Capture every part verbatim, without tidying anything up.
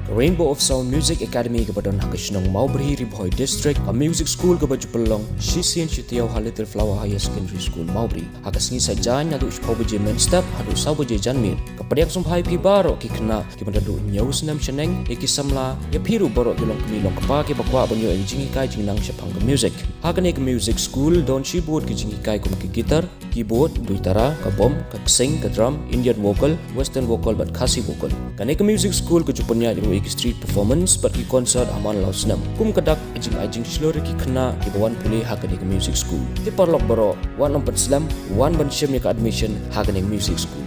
Rainbow of Sound Music Academy kaba don ha ka shnong Mawbri, Ri Bhoi District, ka music school kaba ju pynlong shisien shi taïew ha Little Flower Higher Secondary School, Mawbri. Ha ka sngi Saitjaiñ naduh shiphew baje mynstep haduh saw baje janmiet. Ka pdiang sngewbha ïa phi baroh ki khynnah kiba naduh hynñiew snem shaneng, ïa ki samla, ïa phi ruh baroh ki longkmie longkpa kiba kwah ban ïoh ïa ka jinghikai jingnang shaphang ka music. Ha kane ka music school don shibun ki jinghikai kum ka guitar, keyboard, duitara, ka bom, ka ksing, ka drum, Indian vocal, western vocal bad Khasi vocal. Kane ka music school ka ju pynïaid ruh ïa ki street performance bad ki concert ha man la u snem. Kum ka dak, ka jingai jingshlur ïa ki khynnah kiba wan pule ha kane ka music school. Te paralok baroh, wat nym pynslem, wan ban shim ïa ka admission ha kane ka music school.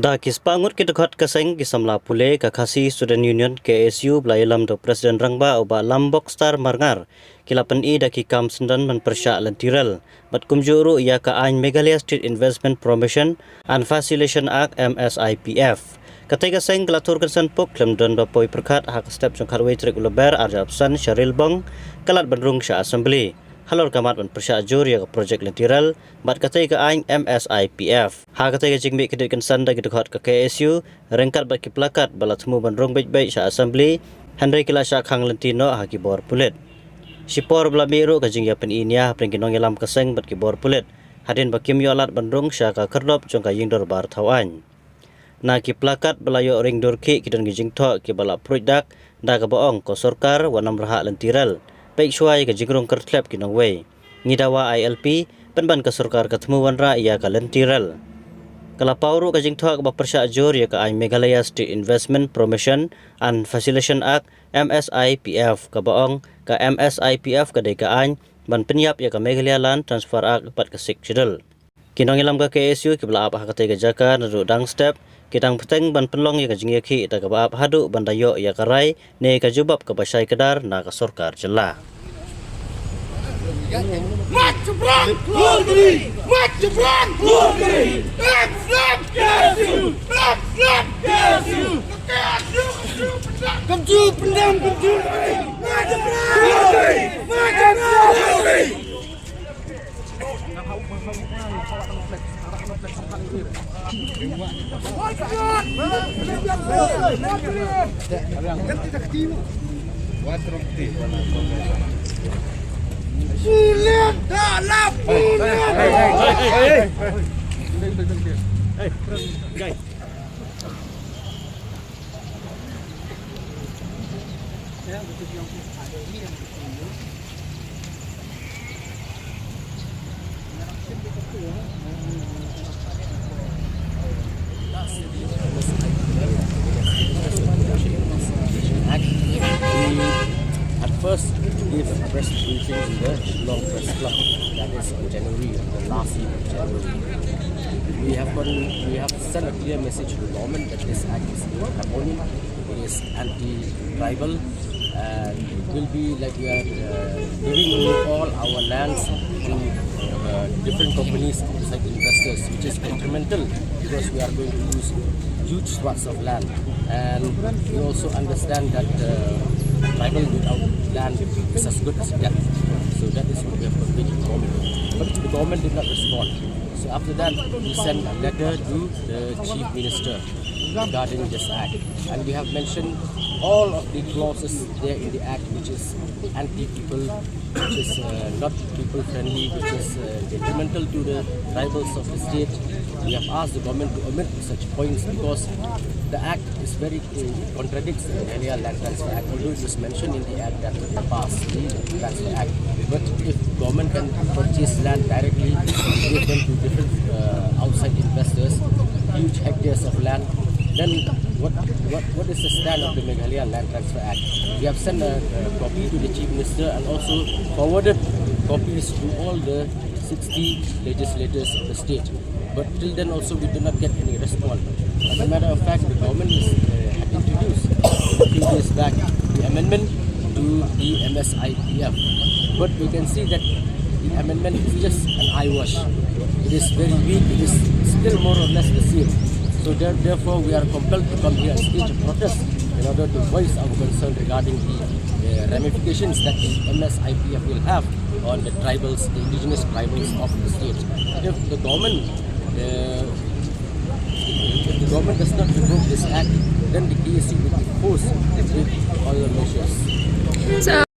Da ki spah ngut ki dkhot ka seng ki samla pule ka Khasi Student Union, K S U, ba la ïalam da u President Rangbah u Bah Lambokstar Marngar, ki la pyni da ki kam syndon ban pyrshah lynti rel bad kumjuh ruh ïa ka aiñ Meghalaya State Investment Promotion and Facilitation Act, M S I P F. Katei ka seng ka la tur kynsan puk khlem don ba poi pyrkhat ha ka step jong khatwei tarik u Lber arhajar arphew san sha Rilbong ka lad ban rung sha Assembly halor ka mat ban pyrshah jur ïa ka projek lynti rel bad katei ka aiñ M S I P F. Ha katei ka jingmih khyndiat kynsan da ki dkhot ka K S U, ryngkat bad ki plakat ba la thmu ban rung beit beit sha Assembly, hynrei ki la shah khang lynti noh ha ki bor pulit. Shipor ba la mih ruh ka jingïapyni nia hapdeng ki nongïalam ka seng bad ki bor pulit hadien ba kim ïoh lad ban rung sha ka khyrdop jong ka ïingdorbar thaw aiñ. Na ki plakat ba la ïoh ring dur khih ki don ki jingthoh kiba la pruid dak, da kaba ong ko sorkar wat nym rhah lynti rel, peit shuwa ïa ka jingrung kyrthlep ki nongwei. Ngi dawa I L P, pynban ka sorkar ka thmu wanrah ïa ka lynti rel. Ka la paw ruh ka jingthoh kaba pyrshah jur ïa ka aiñ Meghalaya State Investment Promotion and Facilitation Act, M S I P F, kaba ong ka M S I P F ka dei ka aiñ ban pynïap ïa ka Meghalaya Land Transfer Act bad ka Sixth Schedule. Ki nongïalam ka K S U kiba la ap ha katei ka jaka naduh dang step, ki dang bteng ban pynlong ïa ka jingïakhih da kaba ap haduh ban da ïoh ïa ka rai ne ka jubab kaba shai kdar na ka sorkar jylla. Mach jubran, glory! Mach jubran, glory! Slap, slap, K S U! Slap, slap, K S U! Kam ju pyndam, kam ju! Mach jubran, glory! Mach jubran, glory! Act, we at first gave a press briefing in the Shillong Press Club, that is on January, the last week of January. We have gotten, we have sent a clear message to the government that this act is abhorrent, it is anti-tribal, and it will be like we are, uh, giving away all our lands to, uh, different companies, outside investors, which is detrimental because we are going to lose huge swaths of land. And we also understand that, uh, tribal without land is as good as death. So that is what we have conveyed to the government. But the government did not respond. So after that, we sent a letter to the Chief Minister regarding this act. And we have mentioned all of the clauses there in the act which is anti-people, which is, uh, not people-friendly, which is, uh, detrimental to the tribals of the state. We have asked the government to omit such points because the act is very, uh, contradicts the Meghalaya Land Transfer Act, although it was mentioned in the act that we have passed the Transfer Act. But if government can purchase land directly and give them to different, uh, outside investors, huge hectares of land, then what, what, what is the stand of the Meghalaya Land Transfer Act? We have sent a, a copy to the Chief Minister and also forwarded copies to all the sixty legislators of the state. But till then also we do not get any response. As a matter of fact, the government is, uh, had introduced a few days back the amendment to to the M S I P F. But we can see that the amendment is just an eyewash. It is very weak, it is still more or less the same. So there, therefore, we are compelled to come here and stage a protest in order to voice our concern regarding the uh, ramifications that the M S I P F will have on the tribals, the indigenous tribals of the state. If the government, uh, if the government does not revoke this act, then the K S U will be forced to take all the measures. So